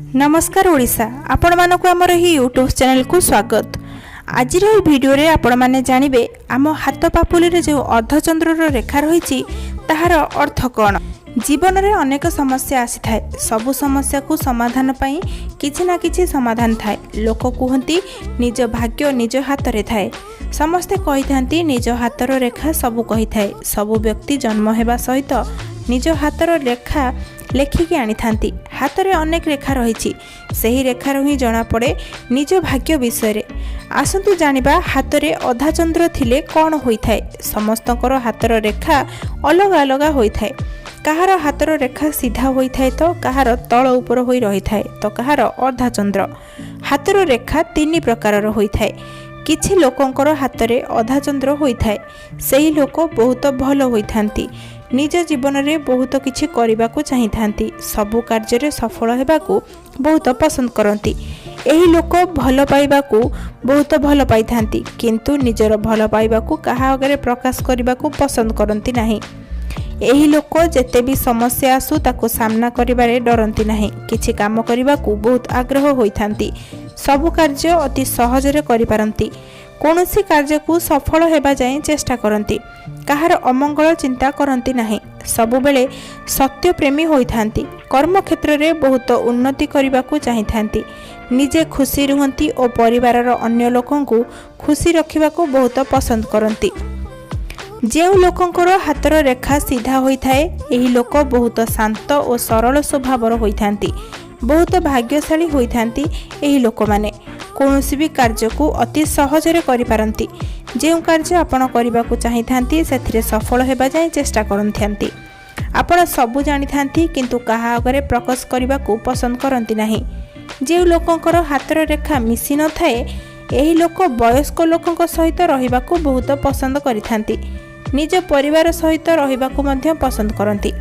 ନମସ୍କାର ଓଡ଼ିଶା, ଆପଣମାନଙ୍କୁ ଆମର ଏହି ୟୁଟ୍ୟୁବ୍ ଚ୍ୟାନେଲକୁ ସ୍ୱାଗତ। ଆଜିର ଏହି ଭିଡ଼ିଓରେ ଆପଣମାନେ ଜାଣିବେ, ଆମ ହାତ ପାପୁଲିରେ ଯେଉଁ ଅର୍ଦ୍ଧଚନ୍ଦ୍ରର ରେଖା ରହିଛି, ତାହାର ଅର୍ଥ କ'ଣ? ଜୀବନରେ ଅନେକ ସମସ୍ୟା ଆସିଥାଏ। ସବୁ ସମସ୍ୟାକୁ ସମାଧାନ ପାଇଁ କିଛି ନା କିଛି ସମାଧାନ ଥାଏ। ଲୋକ କୁହନ୍ତି, ନିଜ ଭାଗ୍ୟ ନିଜ ହାତରେ ଥାଏ। ସମସ୍ତେ କହିଥାନ୍ତି, ନିଜ ହାତର ରେଖା ସବୁ କହିଥାଏ। ସବୁ ବ୍ୟକ୍ତି ଜନ୍ମ ହେବା ସହିତ ନିଜ ହାତର ରେଖା ଲେଖିକି ଆଣିଥାନ୍ତି। ହାତରେ ଅନେକ ରେଖା ରହିଛି। ସେହି ରେଖାରୁ ହିଁ ଜଣାପଡ଼େ ନିଜ ଭାଗ୍ୟ ବିଷୟରେ। ଆସନ୍ତୁ ଜାଣିବା, ହାତରେ ଅଧା ଚନ୍ଦ୍ର ଥିଲେ କ'ଣ ହୋଇଥାଏ। ସମସ୍ତଙ୍କର ହାତର ରେଖା ଅଲଗା ଅଲଗା ହୋଇଥାଏ। କାହାର ହାତର ରେଖା ସିଧା ହୋଇଥାଏ ତ କାହାର ତଳ ଉପର ହୋଇ ରହିଥାଏ ତ କାହାର ଅର୍ଦ୍ଧା ଚନ୍ଦ୍ର। ହାତର ରେଖା ତିନି ପ୍ରକାରର ହୋଇଥାଏ। କିଛି ଲୋକଙ୍କର ହାତରେ ଅଧା ଚନ୍ଦ୍ର ହୋଇଥାଏ। ସେହି ଲୋକ ବହୁତ ଭଲ ହୋଇଥାନ୍ତି। ନିଜ ଜୀବନରେ ବହୁତ କିଛି କରିବାକୁ ଚାହିଁଥାନ୍ତି। ସବୁ କାର୍ଯ୍ୟରେ ସଫଳ ହେବାକୁ ବହୁତ ପସନ୍ଦ କରନ୍ତି। ଏହି ଲୋକ ଭଲ ପାଇବାକୁ ବହୁତ ଭଲ ପାଇଥାନ୍ତି, କିନ୍ତୁ ନିଜର ଭଲ ପାଇବାକୁ କାହା ଆଗରେ ପ୍ରକାଶ କରିବାକୁ ପସନ୍ଦ କରନ୍ତି ନାହିଁ। ଏହି ଲୋକ ଯେତେ ବି ସମସ୍ୟା ଆସୁ, ତାକୁ ସାମ୍ନା କରିବାରେ ଡରନ୍ତି ନାହିଁ। କିଛି କାମ କରିବାକୁ ବହୁତ ଆଗ୍ରହ ହୋଇଥାନ୍ତି। ସବୁ କାର୍ଯ୍ୟ ଅତି ସହଜରେ କରିପାରନ୍ତି। କୌଣସି କାର୍ଯ୍ୟକୁ ସଫଳ ହେବା ଯାଏଁ ଚେଷ୍ଟା କରନ୍ତି। କାହାର ଅମଙ୍ଗଳ ଚିନ୍ତା କରନ୍ତି ନାହିଁ। ସବୁବେଳେ ସତ୍ୟପ୍ରେମୀ ହୋଇଥାନ୍ତି। କର୍ମକ୍ଷେତ୍ରରେ ବହୁତ ଉନ୍ନତି କରିବାକୁ ଚାହିଁଥାନ୍ତି। ନିଜେ ଖୁସି ରୁହନ୍ତି ଓ ପରିବାରର ଅନ୍ୟ ଲୋକଙ୍କୁ ଖୁସି ରଖିବାକୁ ବହୁତ ପସନ୍ଦ କରନ୍ତି। ଯେଉଁ ଲୋକଙ୍କର ହାତର ରେଖା ସିଧା ହୋଇଥାଏ, ଏହି ଲୋକ ବହୁତ ଶାନ୍ତ ଓ ସରଳ ସ୍ୱଭାବର ହୋଇଥାନ୍ତି। ବହୁତ ଭାଗ୍ୟଶାଳୀ ହୋଇଥାନ୍ତି। ଏହି ଲୋକମାନେ କୌଣସି ବି କାର୍ଯ୍ୟକୁ ଅତି ସହଜରେ କରିପାରନ୍ତି। ଯେଉଁ କାର୍ଯ୍ୟ ଆପଣ କରିବାକୁ ଚାହିଁଥାନ୍ତି, ସେଥିରେ ସଫଳ ହେବା ଯାଏଁ ଚେଷ୍ଟା କରିଥାନ୍ତି। ଆପଣ ସବୁ ଜାଣିଥାନ୍ତି, କିନ୍ତୁ କାହା ଆଗରେ ପ୍ରକାଶ କରିବାକୁ ପସନ୍ଦ କରନ୍ତି ନାହିଁ। ଯେଉଁ ଲୋକଙ୍କର ହାତର ରେଖା ମିଶି ନଥାଏ, ଏହି ଲୋକ ବୟସ୍କ ଲୋକଙ୍କ ସହିତ ରହିବାକୁ ବହୁତ ପସନ୍ଦ କରିଥାନ୍ତି। ନିଜ ପରିବାର ସହିତ ରହିବାକୁ ମଧ୍ୟ ପସନ୍ଦ କରନ୍ତି।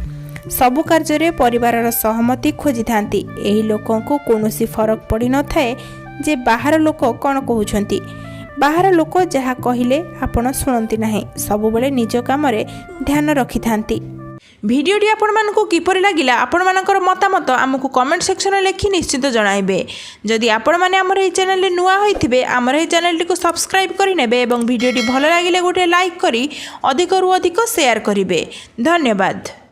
ସବୁ କାର୍ଯ୍ୟରେ ପରିବାରର ସହମତି ଖୋଜିଥାନ୍ତି। ଏହି ଲୋକଙ୍କୁ କୌଣସି ଫରକ ପଡ଼ିନଥାଏ ଯେ ବାହାର ଲୋକ କ'ଣ କହୁଛନ୍ତି। ବାହାର ଲୋକ ଯାହା କହିଲେ ଆପଣ ଶୁଣନ୍ତି ନାହିଁ। ସବୁବେଳେ ନିଜ କାମରେ ଧ୍ୟାନ ରଖିଥାନ୍ତି। ଭିଡ଼ିଓଟି ଆପଣମାନଙ୍କୁ କିପରି ଲାଗିଲା, ଆପଣମାନଙ୍କର ମତାମତ ଆମକୁ କମେଣ୍ଟ ସେକ୍ସନରେ ଲେଖି ନିଶ୍ଚିତ ଜଣାଇବେ। ଯଦି ଆପଣମାନେ ଆମର ଏହି ଚ୍ୟାନେଲରେ ନୂଆ ହୋଇଥିବେ, ଆମର ଏହି ଚ୍ୟାନେଲଟିକୁ ସବସ୍କ୍ରାଇବ୍ କରିନେବେ ଏବଂ ଭିଡ଼ିଓଟି ଭଲ ଲାଗିଲେ ଗୋଟିଏ ଲାଇକ୍ କରି ଅଧିକରୁ ଅଧିକ ସେୟାର କରିବେ। ଧନ୍ୟବାଦ।